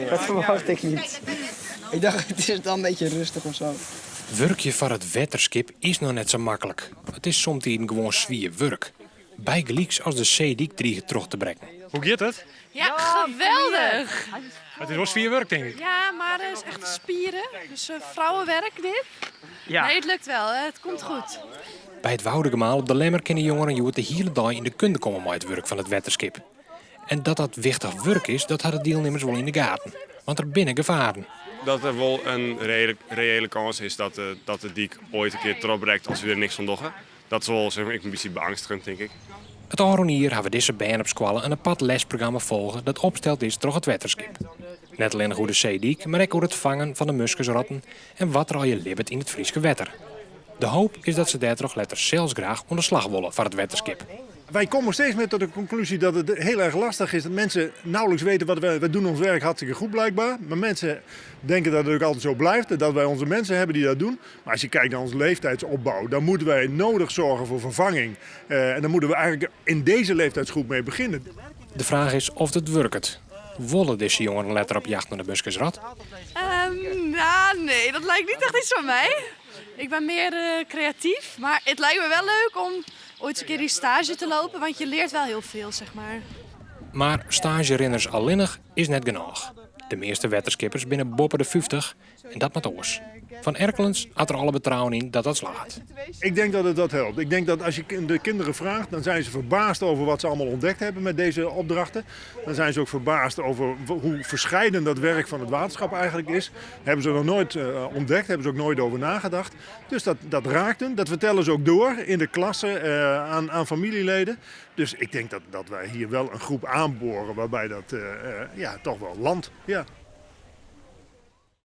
Dat verwacht ik niet. Ik dacht, het is dan een beetje rustig of zo. Wurkje foar it wetterskip is noch net sa maklik. It is somtiden gewoan swier wurk. Bygelyks as de seedyk driget troch te brekken. Hoe giet it? Ja, geweldig. It is wol swier wurk, tink ik. Ja, mar it is echt spieren. Dus vrouwenwerk dit. Ja. Nee, it lukt wol. It komt goed. By it Woudagemaal op De Lemmer kinne jongeren hjoed de hiele dei yn de kunde komme mei it wurk fan it wetterskip. En dat dat wichtich wurk is, dat ha de dielnimmers wol yn de gaten. Want der binne gefaren. Dat der wol in reële kâns is dat de, dat de dyk oait in kear trochbrekt as we der niks oan dogge. Dat is wol zeg maar, in bytsje beëangstigend, tink ik. It ôfrûne jier hawwe dizze bern op skoalle in apart lesprogramma folge dat opsteld is troch it wetterskip. Net allinnich oer de seedyk, mar ek oer it fangen fan de muskusrotten en wat der allegear libbet yn it Fryske wetter. De hoop is dat se dêrtroch letter sels graach oan de slach wolle foar it wetterskip. Wij komen steeds meer tot de conclusie dat het heel erg lastig is dat mensen nauwelijks weten wat wij, wij doen ons werk hartstikke goed blijkbaar. Maar mensen denken dat het ook altijd zo blijft en dat wij onze mensen hebben die dat doen. Maar als je kijkt naar onze leeftijdsopbouw, dan moeten wij nodig zorgen voor vervanging. En dan moeten we eigenlijk in deze leeftijdsgroep mee beginnen. De fraach is oft it wurket. Wolle dizze jongeren letter op jacht nei de muskusrat? Nou, nee, dat lijkt niet echt iets van mij. Ik ben meer creatief, maar het lijkt me wel leuk om ooit eens een keer die stage te lopen, want je leert wel heel veel, zeg maar. Mar staazjerinners allinnich is net genôch. De measte wetterskippers binne boppe de 50 en dat moat oars. Van Erkelens hat der alle betrouwen yn dat dat slagget. Ik denk dat het dat helpt. Ik denk dat als je de kinderen vraagt, dan zijn ze verbaasd over wat ze allemaal ontdekt hebben met deze opdrachten. Dan zijn ze ook verbaasd over hoe verscheiden dat werk van het waterschap eigenlijk is. Hebben ze nog nooit ontdekt, hebben ze ook nooit over nagedacht. Dus dat raakt hen, dat vertellen ze ook door in de klasse aan familieleden. Dus ik denk dat wij hier wel een groep aanboren waarbij dat ja, toch wel landt. Ja.